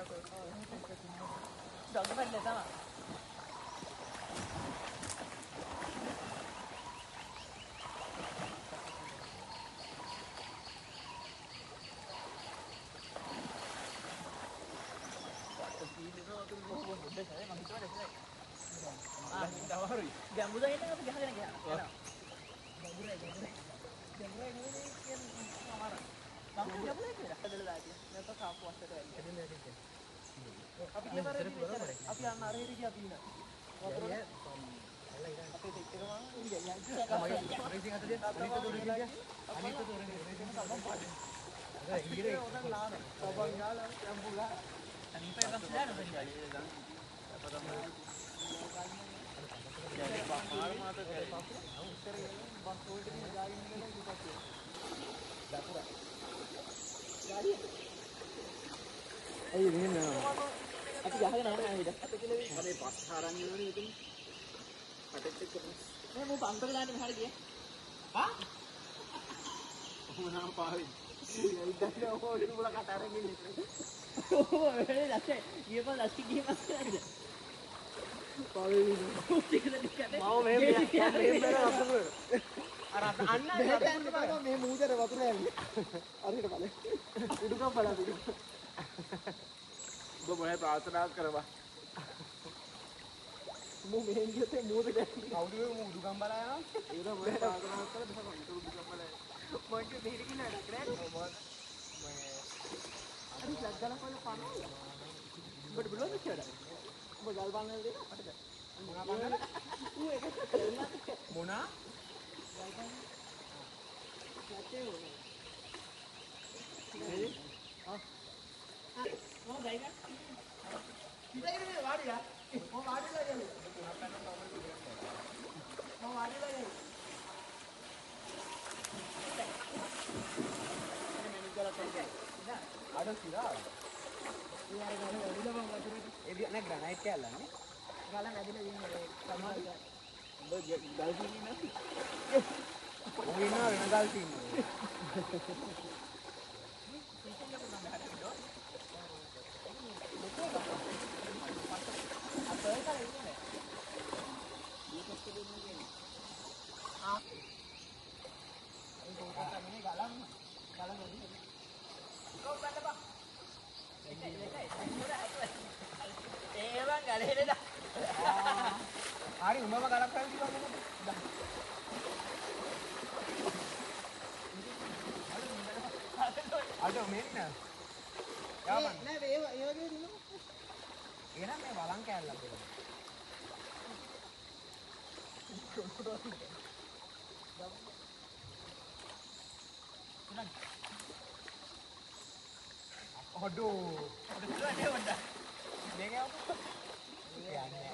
එකක් ඔය. ඩොග් පැඩ්ල තමයි. ගැඹුරයි නම් අපි ගහගෙන ගියා. යනවා. ගැඹුරයි ගැඹුරයි. ගැඹුරයි නෙවෙයි කියන්නේ අමාරුයි. මම ගැඹුරයි කියලා. හදලා දාතිය. නැත්නම් කාපු අස්සට වැල්ල. අපි ගිය පාර අපි අන්න අර හිරි ගියා පීන. වතුර අපේ සෙට් එක මං මගේ රේසින් අත දෙන්න. අනිත් අත උඩ ගියා. අනිත් අත උඩ ගියා. ඉංග්‍රීසි උදන් ලාන. සබන් ගාලා ශැම්පූ ගාලා. අනිත් පැය බස් දාන ඇයි මෙහෙම යනවා? අපි ගහගෙන යනවා නේද? අනේ පස් හරන් ඉන්නවනේ මෙතන. කටෙත් එක්ක නෑ මූ පම්ප් එක දාන්න මෙහාට ගියේ. හා? ඔහොම නම් පාවෙන්නේ. ඉතින් ඔහොම උඹලා කට අරන් ඉන්නේ. ඔව් වැඩේ දැක්කේ. ගියපන් දැක්කේ ගියපන් නේද? පාවෙන්නේ. මම මෙහෙම මෙහෙම වතුර. අර අන්න මේ මූදට වතුර යන්නේ. හරියට බලන්න. උඩුකම් බලන්න උඩුකම්. ඔබ මොනේ ප්‍රාර්ථනා කරපන්. මූ මෙහෙන් ගියොත් ඒ මූදට යන්නේ. කවුද මේ මූ උඩුකම් බලා යනවා? ඒක මොනේ ප්‍රාර්ථනා කරලා බහම උඩුකම් බලා යනවා. මං කිව්වේ මෙහෙට ගිහින් වැඩක් නෑ. මේ අර ෆ්ලැග් ගලක් වල පනවල. උඹට බලන්න කියලා. උඹ ගල් බාන්නල දෙන්න අපිට. මොනා බන්නද? ඌ ඒක කරලා මොනා? ගල් බාන්න. ෆ්ලැග් එක ඕනේ. ආ. මම ගයි ගන්න. ඉතින් මේ වාඩිලා. මම වාඩිලා ගියා. මම වාඩිලා ගියා. අඩ සිරා. ඒ අර ගල වැදිලා බං වතුරට. ඒ නෑ ග්‍රැනයිට් කෑල්ලක් නේ. ගල වැදිලා ඉන්නේ තමයි. උඹ ගල් සීනි නැති. උඹ ඉන්නවා වෙන ගල් සීනි. ඒ බං ගලේ නේද? හරි උඹම ගලක් කරන් කිව්වා මොකද? අද මෙන්න. යාපන්. නෑ ඒ ඒ වගේ දිනුවා. එහෙනම් මේ වලං කෑල්ලක් දෙන්න. අඩෝ. මේක යවපන්. යන්නේ.